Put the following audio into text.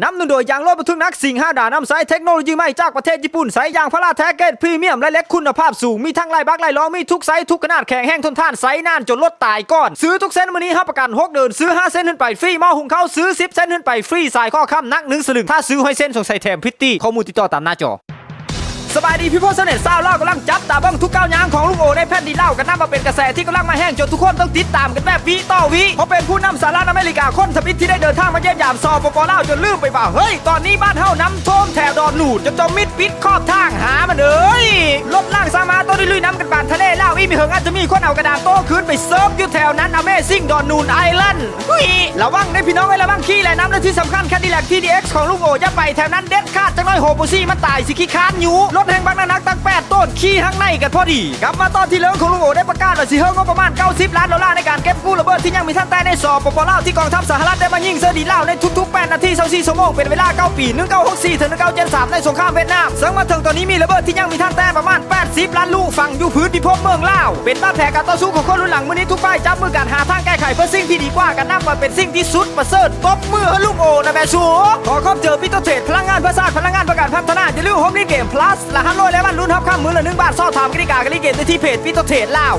ນຳໜູນໂດຍ ຢາງລົດບັນທຸກໜັກ ສິງຫາດາ ນຳໃຊ້ເທັກໂນໂລຢີໃໝ່ຈາກປະເທດຍີ່ປຸ່ນ, ໃຊ້ຢາງພາລາແທ້ເກຣດພຣີມຽມ ແລະ ເຫຼັກຄຸນນະພາບສູງ, ມີທັງລາຍບັກລາຍລ້ອງ, ມີທຸກໄຊ ທຸກຂະໜາດ, ແຂງແຮງ, ທົນທານ, ໃຊ້ນານຈົນລົດຕາຍກ່ອນ. ຊື້ທຸກເຊັນມື້ນີ້ຮັບປະກັນຫົກເດືອນ, ຊື້ຫ້າເຊັນຂຶ້ນໄປຟຣີໝໍ້ຫຸງເຂົ້າ, ຊື້ສິບເຊັນຂຶ້ນໄປຟຣີສາຍຄໍຄຳໜັກໜຶ່ງສະລຶງ, ຖ້າຊື້ຮ້ອຍເຊັນສົ່ງໃສ່ແຖມຟຣີ. ຂໍ້ມູນຕິດຕໍ່ຕາມໜ້າຈໍ. ສະບາຍດີ People ຊາວເນັດຊາວລາວ ກຳລັງຈັບຕາເບິ່ງທຸກກ້າວຍ່າງຂອງລຸງໂອໃນແຜ່ນດິນລາວ, ກະນັບວ່າເປັນກະແສທີ່ກຳລັງມາແຮງ ຈົນທຸກຄົນຕ້ອງຕິດຕາມກັນແບບວິຕໍ່ວິ. ເຂົາເປັນຜູ້ນຳສາລາອາເມລິກາຄົນທຳອິດທີ່ໄດ້ເດີນທາງມາຢ້ຽມຢາມ ສປປ ລາວ ຈົນລືມໄປວ່າ ເຮີ້ຍ ຕອນນີ້ບ້ານເຮົານ້ຳຖ້ວມແຖວດອນນູນ ຈົນຈອມມິດປິດຂອບທາງ. ຫາມັນເອີຍ ລົດລ້າງຊາມາໂຕໄດ້ລຸຍນ້ຳກັນປານທະເລລາວ, ອີກບໍ່ເຫິງອາດຈະມີຄົນເອົາກະດານໂຕ້ຄືນໄປເສີບຢູ່ແຖວນັ້ນ Amazing ດອນນູນ Island. ອຸຍ ລະວັງເດ້ພີ່ນ້ອງເອີຍ ລະວັງຂີ່ແລະນ້ຳ ແລະທີ່ສຳຄັນ Cadillac ທີ ດີ ເອັກ ຂອງລຸງໂອຢ່າໄປແຖວນັ້ນເດັດຂາດຈັກໜ້ອຍ ໂຮໂປຊີມັນຕາຍຊິຂີ້ຄ້ານຢູ່. ລົດແຮງບັກໜັກໆຕັ້ງແປດໂຕນ ຂີ່ທາງໃນກໍພໍດີ. ກັບມາຕໍ່ທີ່ເລື່ອງຂອງລຸງໂອໄດ້ປະກາດວ່າຊິເຮີ້ງົບປະມານເກົ້າສິບລ້ານໂດລາໃນການເກັບກູ້ລະເບີດທີ່ຍັງມີທັນແຕ່ໃນ ສປປ ລາວ ທີ່ກອງທັບສະຫະລັດໄດ້ມາຍິງໃສ່ດິນລາວໃນທຸກໆແປດນາທີ ຊາວສີ່ຊົ່ວໂມງ ເປັນເວລາເກົ້າປີ ໜຶ່ງເກົ້າຫົກສີ່ ເຖິງ ໜຶ່ງເກົ້າເຈັດສາມ ໃນສົງຄາມຫວຽດນາມ. ເຊິ່ງມາເຖິງຕອນນີ້ມີລະເບີດທີ່ຍັງມີທັນແຕ່ປະມານແປດສິບລ້ານລູກຝັງຢູ່ພື້ນພິພບເມືອງລາວ. ເປັນບາດແຜການຕໍ່ສູ້ຂອງຄົນລຸນຫຼັງ. ມື້ນີ້ທຸກຝ່າຍຈັບມືກັນຫາທາງແກ້ໄຂເພື່ອສິ່ງທີ່ດີກວ່າກັນ ນັບວ່າເປັນສິ່ງທີ່ສຸດປະເສີດ. ຕົບມືໃຫ້ລຸງໂອນະແມ່ສູ. ຂໍຂອບໃຈ Pictotrade ພະລັງງານເພື່ອຊາດ ພະລັງງານເພື່ອການພັດທະນາ. ຢ່າລືມ Home Link Game Plus ລະຫັນລວຍລາຍວັນ ລຸນຮັບຄຳມື້ລະໜຶ່ງບາດ. ສອບຖາມກະຕິກາການຫຼິ້ນເກມໄດ້ທີ່ເພຈ Pictotrade ລາວ.